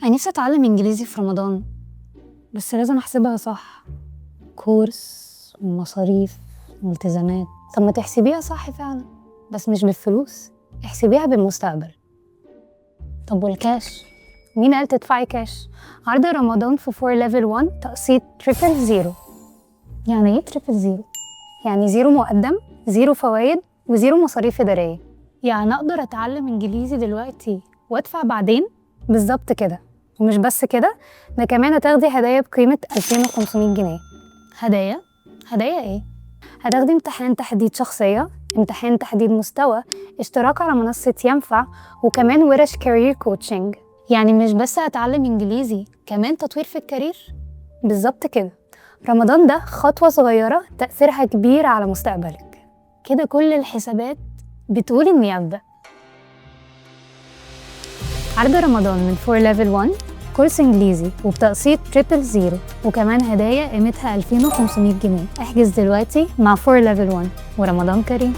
أنا نفسي أتعلم إنجليزي في رمضان، بس لازم أحسبها صح. كورس ومصاريف والتزامات. طب ما تحسبيها صح فعلا، بس مش بالفلوس، احسبيها بالمستقبل. طب والكاش؟ مين قال تدفعي كاش؟ عرض رمضان في 4 level 1، تقسيط triple zero. يعني ايه triple zero؟ يعني zero مقدم، zero فوايد، و zero مصاريف إدارية. يعني أقدر أتعلم إنجليزي دلوقتي وأدفع بعدين؟ بالظبط كده. ومش بس كده، ده كمان هتاخدي هدايا بقيمة 2500 جنيه. هدايا؟ هدايا ايه؟ هتاخدي امتحان تحديد شخصية، امتحان تحديد مستوى، اشتراك على منصة ينفع، وكمان ورش career coaching. يعني مش بس هتعلم انجليزي، كمان تطوير في ال career. بالظبط كده. رمضان ده خطوة صغيرة تأثيرها كبير على مستقبلك. كده كل الحسابات بتقول إني أبدأ. عرض رمضان من 4 level 1، كورس انجليزي وبتقسيط triple zero، وكمان هدايا قيمتها 2500 جنيه. احجز دلوقتي مع 4 level 1، ورمضان كريم.